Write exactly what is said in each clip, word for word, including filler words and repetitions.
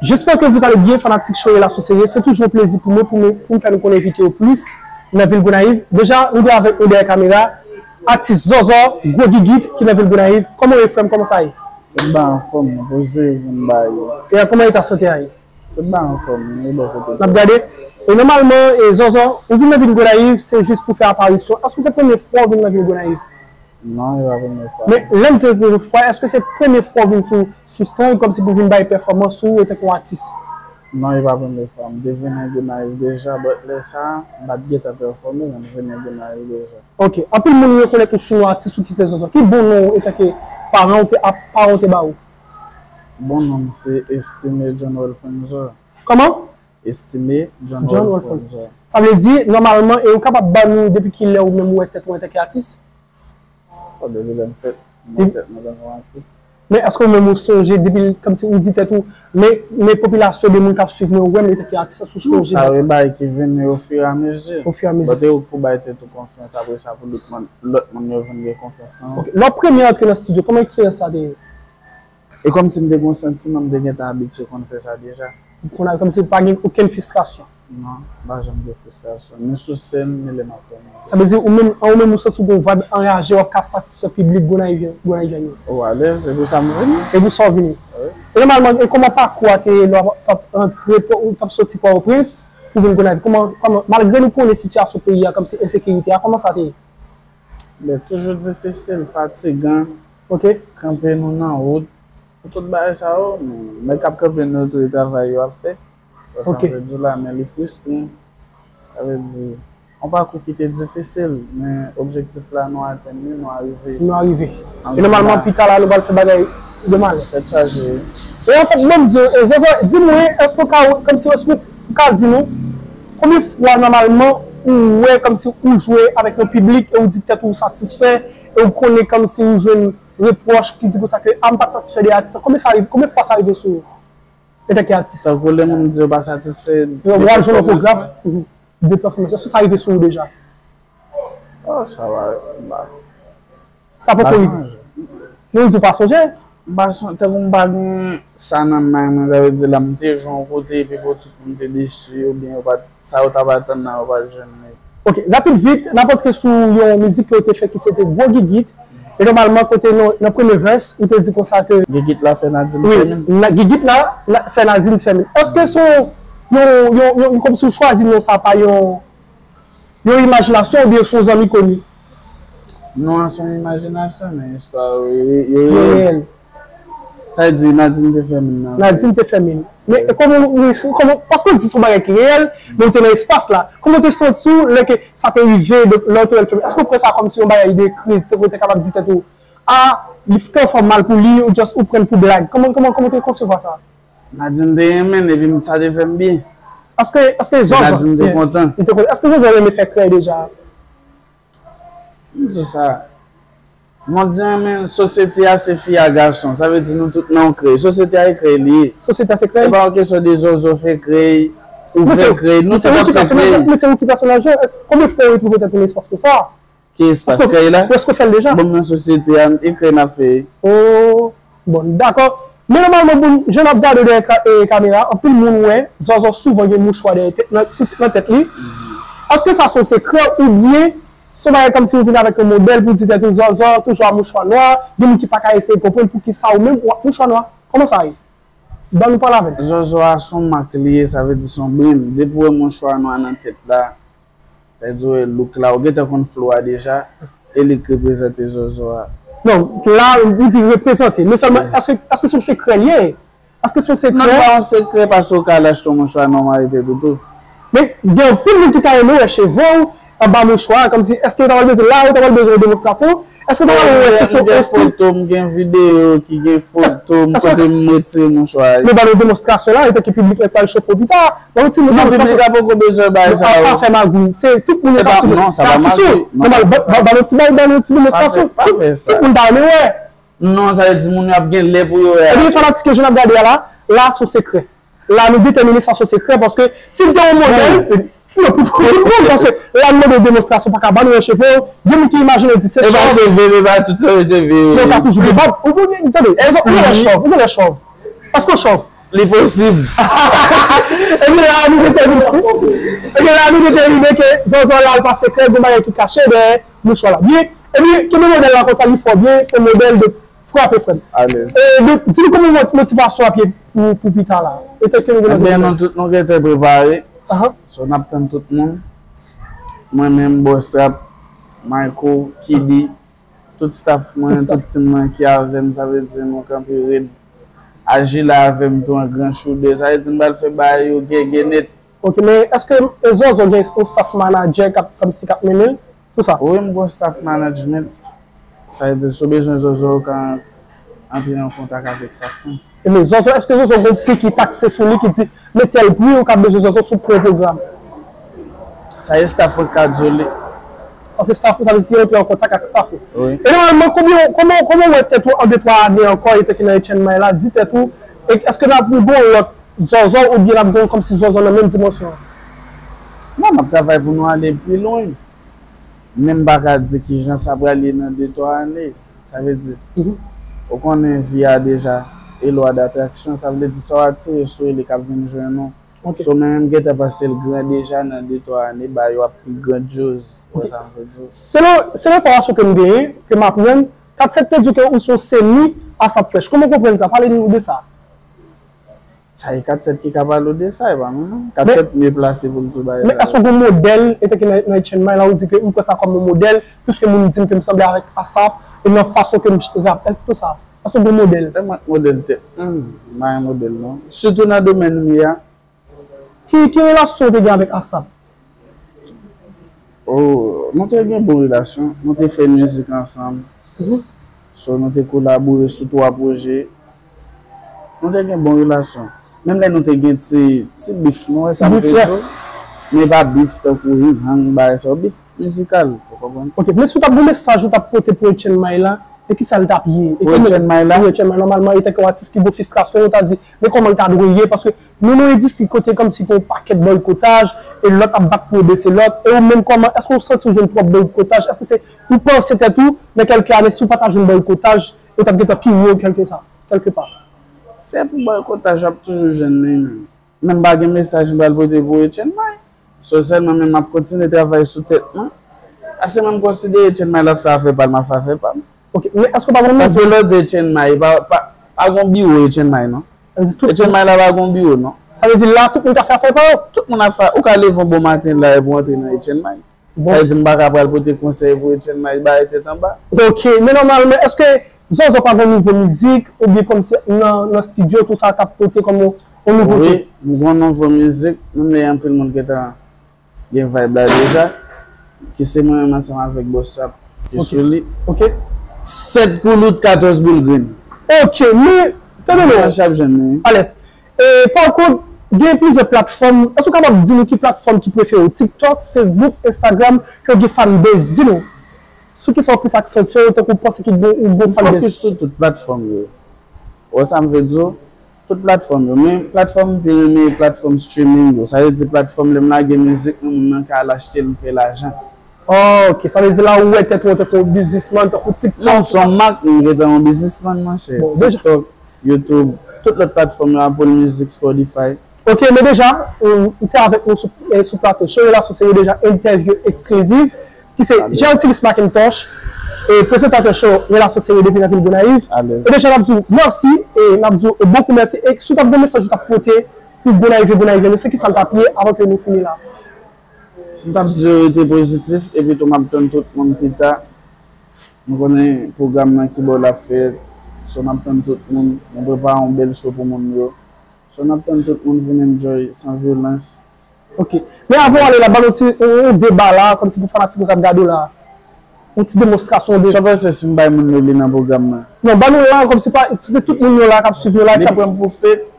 J'espère que vous allez bien, fanatik Show la sou seri. Se toujou yon plezi pou mwen, pou mwen, pou m fè nou konnen envite yo plis nan vil Gonayiv. Deja, nou gen avèk nou dèyè kamera, atis Zòzò, gwo gigit, ki nan vil Gonayiv. Kòman w ye, frè m? Kòman sa ye? Tout bagay anfòm, nou poze, nou bay. E kòman eta sante a ye? Tout bagay anfòm, nou bò kote. N ap gade. E nòmalman, e Zòzò, ou vin nan vil Gonayiv, se jis pou fè aparisyon. Èske se premye fwa w vin nan vil Gonayiv? Non, e pa premye fwa. Men, lè m di premye fwa, èske se premye fwa w vin sou, sou stan, kòmsi pou vin bay pèfòmans ou, etanke yon atis? Non, e pa premye fwa. M te vin nan Gonayiv deja, but lè sa a, m pa t gentan pèfòme, men m vin nan Gonayiv deja. Ok. Anpil moun rekonèt ou sou non atis ou ki se Zòzò. Ki bon non ou etanke paran ou te, ap, paran ou te ba ou? Bon non m se Estimé John Wolfenzo. Kòman? Estimé John John Wolfenzo. Wolfenzo. Sa vle di, nòmalman, e ou kapab ban nou depi ki lè ou menm ou wè tèt ou antanke atis? Oh, depi lè m fèt, m wè tèt mwen tankou yon atis. Men èske ou menm ou sonje, depi kòmsi ou di tèt ou, men, men popilasyon de moun k ap swiv mwen, wè m antanke atis, èske ou sonje? Non, sa se bagay ki vini au fur et à mesure. Au fur et à mesure. But e ou k pou bay tèt ou konfyans, apre sa pou lòt moun, lòt moun yo vin gen konfyans nan ou. Ok. Lè w premye antre nan estidyo, kòman eksperyans sa te ye? E kòmsi m te gen yon santiman m te gentan abitye konn fè sa deja. Ou konn al kòmsi ou pa gen okenn fristrasyon? Non, m pa janm gen fristrasyon. Ni sou sèn, ni lè m ap fè mizik. Sa vle di ou menm, an ou menm ou santi w gen yon vibe anraje, w ap ka satisfè piblik Gonayivyen, Gonayivyen yo? Ou alèz, se pou sa m vini. E pou sa w vini? Wi. E nòmalman, e kòman pakou a te ye lè w t ap rantre, ou t ap soti Pòtoprens pou vin Gonayiv? Kòman, kòman, malgre nou konnen sitiyasyon peyi a, kòmsi ensekirite a, kòman sa te ye? Men toujou difisil, fatigan. Ok. Kanpe nou nan wout. Pou tout bagay sa yo, men nèg k ap kanpe nou tou, e travay yo ap fè. Sa Ok. m vle di w la, men li fristran. Sa vle di, yon pakou ki te difisil, men objektif la, nou atenn li, nou arive. Nou arive. E nòmalman, pita la, nou pral fè bagay de malè. Tèt chaje, wi. E anfèt, menm di, e, Zòzò, di mwen, èske w ka, kòmsi, èske w ka di nou, konbyen fwa, nòmalman, ou wè kòmsi ou jwe avèk yon piblik e ou di tèt ou satisfè, e ou konnen kòmsi ou jwenn repwòch ki di konsa ke, a, m pa t satisfè de atis lan. Konbyen sa rive, konbyen fwa sa rive sou ou? Etanke atis. Tankou lè moun di yo pa satisfè de pèfòmans lan. Yo, w al jwenn otograf, mhm, de pèfòmans. Èske sa rive sou ou deja? Oh, sa va, ba. Sa poko rive. Pa sonje. Nou di w pa sonje? M pa sonje, tankou m pa gen sa nan may mwen, sa vle di la, m te jwe yon kote, epi pou tout moun te desi, oubyen yo pa t, sa yo t ap atann nan, yo pa t jwenn li. Ok, rapid vit, n ap antre sou yon mizik ke w te fè ki se te Gwo Gigit. E nòmalman, kote nan, nan premye vès, ou te di konsa ke Gigit la fè Nadine fèmen. Wi, gigit la, la fè Nadine fèmen. Èske se yon, yon, yon, yon, kòmsi w chwazi non sa pa yon, yon imajinasyon oubyen se yon zanmi koni? Non, se yon imajinasyon, men istwa yo, yo, yo reyèl. Sa vle di Nadine te fèmen nan. Nadine te fèmen. Men kòman, kòman, paske w di se yon bagay ki reyèl, men w te nan espas la. Kòman w te santi w lè ke sa te rive, donk, lè w te wè l fèmen? Èske w pran sa kòmsi yon bagay de kriz, tankou w te kapab di tèt ou, a, li fè twò mal pou li, ou just ou pran l pou blag? Kòman, kòman, kòman w te konsevwa sa? Nadine te renmen l, epi sa te fè m byen. Èske, èske Zòzò, Nadine te kontan. Li te kontan. Èske Zòzò renmen fè krèy deja? M di sa. Mond lan, men sosyete a se fi a gason. Sa vle di nou tout nan yon krèy. Sosyete a e krèy li ye. Sosyete a se krèy? E pa yon kesyon de Zòzò fè krèy, ou fè krèy. Nou tout ap fè krèy. Men se ou ki pèsonaj la. Konbyen fwa ou retwouve tèt ou nan espas konsa? Ki espas krèy la? Ou èske w fè l deja? Bon, nan sosyete a, e krèy n ap fè. Oh, bon, dakò. Men nòmalman, bon, jan n ap gade w dèyè ka-, e, kamera, anpil moun wè Zòzò souvan gen mouchwa dèyè tèt, nan, sou, nan tèt li. Èske sa se yon sekrè oubyen se yon bagay kòmsi ou vin avèk yon modèl pou di tèt ou Zòzò toujou ak mouchwa nwa, gen moun ki pa ka eseye konprann poukisa ou menm ou ak mouchwa nwa? Kòman sa ye? Ban nou pale avè n. Zòzò a se yon mak li ye, sa vle di se yon brenn. Depi w wè mouchwa nwa nan tèt la, sa vle di w wè look la, ou gentan konn flow a deja, e li k reprezante Zòzò a. Non, la, ou di reprezante. Men sèlman, èske, èske se yon sekrè li ye? Èske se yon sekrè? Non, pa yon sekrè, paske ou ka al achte yon mouchwa nwa mare tèt ou tou. Men, gen anpil moun ki ta renmen wè cheve w anba mouchwa a, kòmsi, èske yo ta pral bezwen la, yo ta pral bezwen yon demonstrasyon? Èske w ta pral wè si se yon estil? M gen foto, m gen videyo ki gen foto m kote m retire mouchwa a. Men ba nou demonstrasyon la, etanke piblik la pral chofe w pita. Ba nou ti moun demonstrasyon. Non, piblik la poko bezwen bay sa yo. Pa fè magouy. Se tout moun yo k ap swiv. Se atis yo. Non, ba nou ti bay, ba nou ti demonstrasyon. Tout moun ta renmen wè. Non, sa vle di moun yo ap gen lè pou yo wè a. Ebyen, fanatik yo, jan n ap gade a la, la se yon sekrè. La, nou detèmine sa se yon sekrè, paske si l te yon modèl, non, pou, pou tout moun, paske la, nou mande w demonstrasyon, pa ka ban nou yon cheve, gen moun ki imajine di se chòv. E pa cheve, e pa tout se cheve. Men ou ka toujou gen bab. Ou, ou, tande, ou gen lè chòv, ou gen lè chòv. Èske w chòv? Li posib. Epi la, nou detèmine. Epi la, nou detèmine ke Zòzò la, l pa sekrè, gen bagay ki kache dèyè mouchwa la. Byen, epi, kenbe modèl la konsa, li fò byen, se modèl de frape, frè m. Alèz. E, donk, di nou kòman mot-, motivasyon ap ye pou, pou pita la. Etanke nou gen Ebyen, nou tout, nou gentan prepare. Ahan. So, n ap tann tout moun. Mwen menm, Bòsap, Mayko, Kidi, tout staff mwen, tout tim mwen ki avè m, sa vle di nou kanpe rèd. Aji la avè m tou an gran choudè. Sa vle di m pral fè bagay yo gègè nèt. Ok, men èske, e, Zòzò gen yon staff manager k ap, kòmsi k ap mennen l? Tout sa. Wi, m gon staff management. Sa vle di, si w bezwen Zòzò, ou ka antre an kontak avèk staff mwen. Ebyen, Zòzò, èske Zòzò gon pri ki takse sou li ki di, men tèl pri ou ka bezwen Zòzò sou pwen pwogram? Sa e staff mwen k ka di w li. Sa se staff ou, sa vle di si yo antre an kontak ak staff ou. Wi. E nòmalman, konbyen, kòman, kòman w wè tèt ou an de twa ane ankò, etanke nan Etienne May la, di tèt ou, e èske n ap gon lòt Zòzò oubyen n ap gon kòmsi Zòzò nan menm dimansyon an? Non, n ap travay pou nou ale pi lwen. Men m pa ka di kijan sa pral ye nan de, twa ane. Sa vle di, ou konnen vi a deja e lwa datraksyon, sa vle di sa w atire sou li k ap vin jwenn ou. Ok. So, mwen menm, m gentan panse l gran deja nan de, twa ane, bagay yo ap pi grandyoz. Ou wè sa m vle di w? Selon, selon enfòmasyon ke m genyen, ke m aprann, Kat Sèt te di w ke ou se yon semi ASAP Fresh. Kòman w konprann sa? Pale nou de sa. Sa e Kat Sèt ki ka pale w de sa, e pa mwen menm. Kat Sèt mye plase pou l di w bagay sa yo. Men èske w gen yon modèl, etanke nan, nan Etienne May la, ou di ke ou pran sa kòm yon modèl, piske moun di m ke m sanble avèk ASAP, e nan fason ke m rap, èske tout sa? Èske w gen yon modèl? E mwen modèl tèt, hmm, m pa gen modèl non. Sitou nan domèn m ye a. Ki, ki relasyon w te gen avèk ASAP? Oh, nou te gen bon relasyon, nou te fè mizik ansanm. Mhm. So, nou te kolabore sou twa pwojè. Nou te gen bon relasyon. Menm lè nou te gen ti, ti bif, nou wè sa m vle di w? Men pa bif tankou hang, bagay sa yo, bif mizikal, ou konprann? Ok, men si w t ap gen mesaj ou t ap pote pou Etienne May la, e kisa l t ap ye? E pou Etienne May la? Pou Etienne May, nòmalman, etanke yon atis ki gen fristrasyon, ou ta di, men kòman l ta dwe ye? Paske nou nan yon endistri kote kòmsi gen yon pakèt bòykotaj, e lòt ap bat pou yo bese lòt, e ou menm kòman, èske w santi w jwenn twòp bòykotaj? Èske se, ou panse tèt ou, nan kèlke ane, si w pa ta jwenn bòykotaj, yo t ap gentan pi wo kèlke sa, kèlke pa? Se pou bòykotaj, w ap toujou jwenn li menm. Men m pa gen mesaj m pral pote pou Etienne May. So sèlman men m ap kontinye travay sou tèt mwen. Paske mwen m konsidere Etienne May la fè afè pa l, m ap fè afè pa m. Ok, men èske w pa gen yon mesaj? Paske lè w di Etienne May, pa, pa, pa gen biwo Etienne May non. Etienne May la pa gen biwo non. Sa vle di la tout moun ka fè afè pa yo? Tout moun ap fè, ou ka leve yon bon maten la epi w antre nan Etienne May. Bon. Sa vle di m pa ka pral pote konsèy pou Etienne May, bagay tèt anba. Ok, men nòmalman, èske Zòzò pa gen nouvo mizik, oubyen kòmsi nan, nan estidyo, tout sa k ap pote kòm yon, yon nouvote? Wi, m gen yon nouvo mizik, menm lè anpil moun gentan gen vibe la deja, ki se mwen menm ansanm avèk Bòsap ki sou li. Ok. Sèt koulout, katòz boul grenn. Ok, men, tande non. Sa ap jwenn li. Alèz. E, pa kont, gen plizyè platfòm. Èske w kapab di nou ki platfòm ki prefere w? TikTok, Facebook, Instagram, ke w gen fanbase? Di nou. Sou kisa w plis aksantye w, tankou w panse ki gen yon gwo fanbase? M fokis sou tout platfòm yo. Ou wè sa m vle di w? Tout platfòm yo. Men platfòm m pi renmen e platfòm streaming yo. Sa vle di platfòm lè m lage mizik mwen, moun nan ka al achte l, m fè lajan. Oh, ok. Sa vle di la ou wè tèt ou antanke yon biznismann, tankou TikTok, non, tout sa. Se yon mak, m gentan yon biznismann, monchè. Bon, deja. TikTok, YouTube, tout lòt platfòm yo, Apple Music, Spotify. Ok, men deja, ou, ou te avèk nou sou, eh, sou plato show, Relasyon Serye deja entèvyou eksklizif, ki se Jean Tillis Macintosh, eh, prezantatè show Relasyon Serye depi nan vil Gonayiv. Alèz. E deja, n ap di w mèsi, e n ap di w bokou mèsi, e si w t ap gen mesaj ou t ap pote pou Gonayivyen, Gonayivyen, nou se kisa l t ap ye avan ke nou fini la? M t ap di yo rete pozitif, epi tou m ap tann tout moun pita. M konnen pwogram nan ki bò l ap fèt. So, m ap tann tout moun. Nou prepare yon bèl show pou moun yo. So, n ap tann tout moun vin enjoy san vyolans. Ok. Men avan w ale la, ban nou ti, yon, yon deba la, kòmsi pou fanatik yo k ap gade w la. Yon ti demonstrasyon de. Sa w panse si m bay moun yo li nan pwogram nan? Non, ban nou la, kòmsi pa, si se tout moun yo la k ap swiv nou la, ki ap pran m pou fake.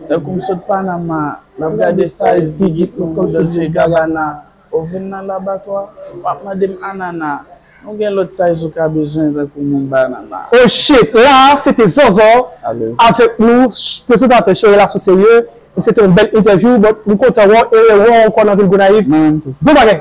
Tankou m sot Panama, m ap gade size bigit nou kòmsi Dolce Gabbana. Ou vin nan labatwa, w ap mande m anana. Nou gen lòt size ou ka bezwen tankou moun banana. Oh shit! La, se te Zòzò avèk nou, prezantatè show Relasyon Serye. E se te yon bèl entèvyou, but nou kontan wè w, e wè w ankò nan vil Gonayiv. Mwen menm tou. Bon bagay!